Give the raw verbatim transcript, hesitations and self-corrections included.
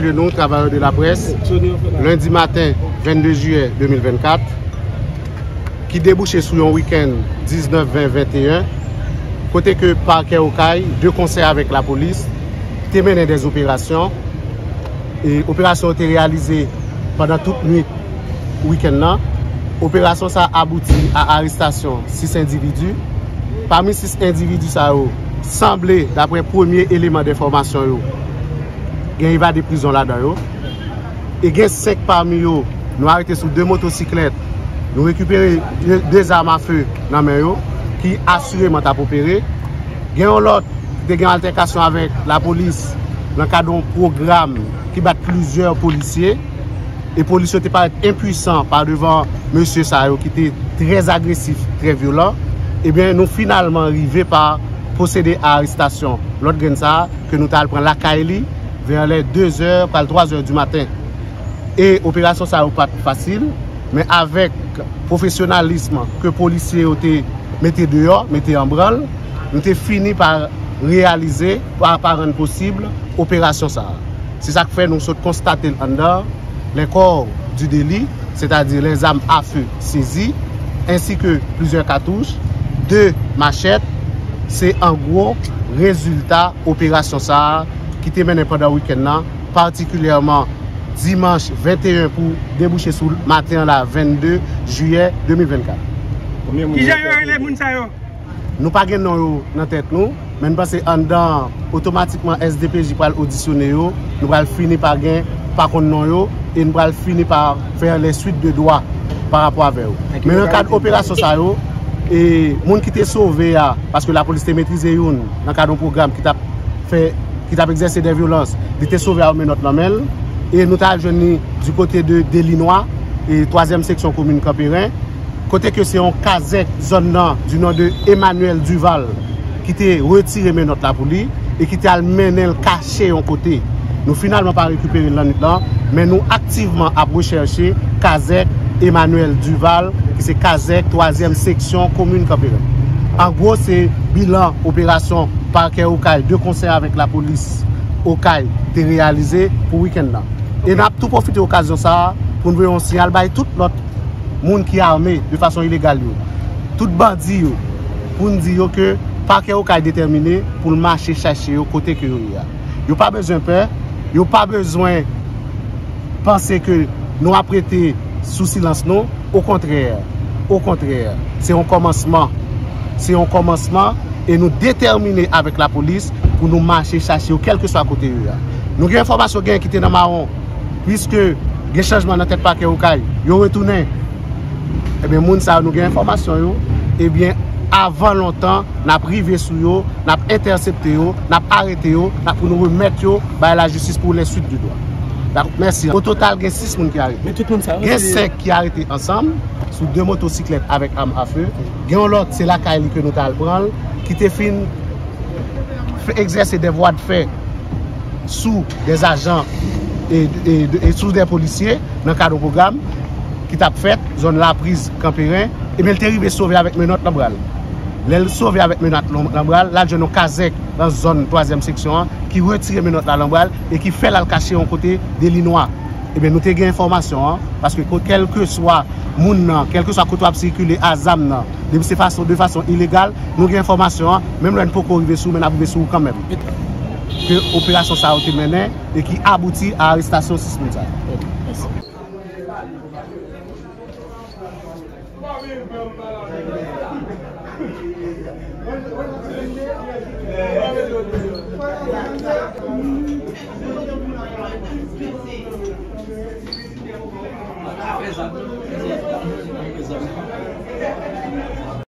Nou, travayè de laprès, lendi maten vennde jiyè de mil vennkat, ki debouche sou yon wikenn diznèf, ven, venteyen, kote ke pakè Okay, de konsè avèk lapolis, te mennen dè operasyon. E operasyon yo te reyalize pandan tout nwit wikenn nan. Operasyon sa a abouti a arestasyon sis endividi. Pami sis endividi sa yo, sanble, daprè premye eleman denfòmasyon yo, gen evade prizon ladan yo. E gen senk pami yo, nou arete sou de motosiklèt. Nou rekipere de, de zam afe nan men yo, ki asireman t ap opere. Gen yon lòt ki te gen altèkasyon avèk lapolis nan kad yon pwogram ki bat plizyè polisye. E polis yo te parèt enpwisan pa devan mesye sa yo ki te trè agresif, trè vyolan. Ebyen, nou finalman rive pa pwosede a arestasyon lòt grenn sa a, ke nou t al pran lakay li vè lè dezè, pral twazè di maten. E operasyon sa yo pa t fasil, men avèk pwofesyonalis ke polisye yo te mete deyò, mete an branl, nou te fini pa reyalize, pa, pa rann posib operasyon sa a. Se sa k fè nou sot konstate l anndan, les corps du délit, sètadi les armes à feu saisies, ensi ke plizyè katouch, de machèt, se an gwo rezilta operasyon sa a ki te mennen pandan wikenn nan, patikilyèman dimanch venteyen pou debouche sou maten an la, vennde jiyè de mil vennkat. Kijan yo rele moun sa yo? Nou pa gen non yo nan tèt nou, men n panse anndan otomatikman S D P J pral odisyone yo, nou pral fini pa gen, pa konn non yo, e n pral fini pa fè les suites de droit pa rapò avè yo. Men nan kad operasyon sa yo, e moun ki te sove a, paske lapolis te metrize youn nan kad yon pwogram ki t ap fè, ki t ap egzèse dè vyolans, li te sove a yon menòt nan men l, e nou t al jwenn li di kote de Delinwa, e twazyèm seksyon komin Kanperen, kote ke se yon kazèk zòn nan, du nom de Emmanuel Duval, ki te retire menòt la pou li, e ki te al mennen l kache yon kote. Nou finalman pa rekipere l nan nwit lan, men nou aktivman ap rechèche kazèk Emmanuel Duval, ki se kazèk twazyèm seksyon komin Kanperen. An gwo, se bilan operasyon pakè Okay, de konsè avèk lapolis Okay, te reyalize pou wikenn nan. E n ap tou pwofite okazyon sa a pou n voye yon siyal bay tout lòt moun ki ame de fason ilegal yo, tout bandi yo, pou n di yo ke pakè Okay detèmine pou l mache chache yo kote ke yo ye a. Yo pa bezwen pè, yo pa bezwen panse ke nou ap rete sou silans nou. Okontrè, okontrè, se yon kòmansman. Se yon kòmansman e nou detèmine avèk lapolis pou nou mache chache yo kèlkeswa kote yo ye a. Nou gen enfòmasyon gen ki te nan mawon, piske gen chanjman nan tèt pakè Okay, yo retounen. Ebyen, moun sa yo, nou gen enfòmasyon yo. Ebyen, avan lontan, n ap rive sou yo, n ap entèsepte yo, n ap arete yo, n ap pou nou remèt yo bay lajistis pou les suites du droit. Dakò, mèsi. O total, gen sis moun ki arete. Men tout moun sa yo, gen se senk ki arete ansanm sou de motosiklèt avèk am a fe. Gen yon lòt, se lakay li ke nou t al pran l, ki te fin fè, egzèse des voies de fait sou des agents e, e, e sou des policiers nan kad yon pwogram ki t ap fèt zòn Lapriz, Kanperen, ebyen, l te rive sove avèk menòt nan bra l. Lè l sove avèk menòt nan, nan bra l, l al jwenn yon kazèk nan zòn twazyèm seksyon an ki retire menòt la nan bra l e ki fè l al kache yon kote Delinwa. Ebyen, nou te gen enfòmasyon an, paske ko-, kèlkeswa moun nan, kèlkeswa kote w ap sikile a zam nan, depi se fason, de fason ilegal, nou gen enfòmasyon an, menm lè n poko rive sou ou, men n ap rive sou ou kanmenm. Ke operasyon sa yo te mennen e ki abouti a arestasyon sis moun sa yo. Mèsi.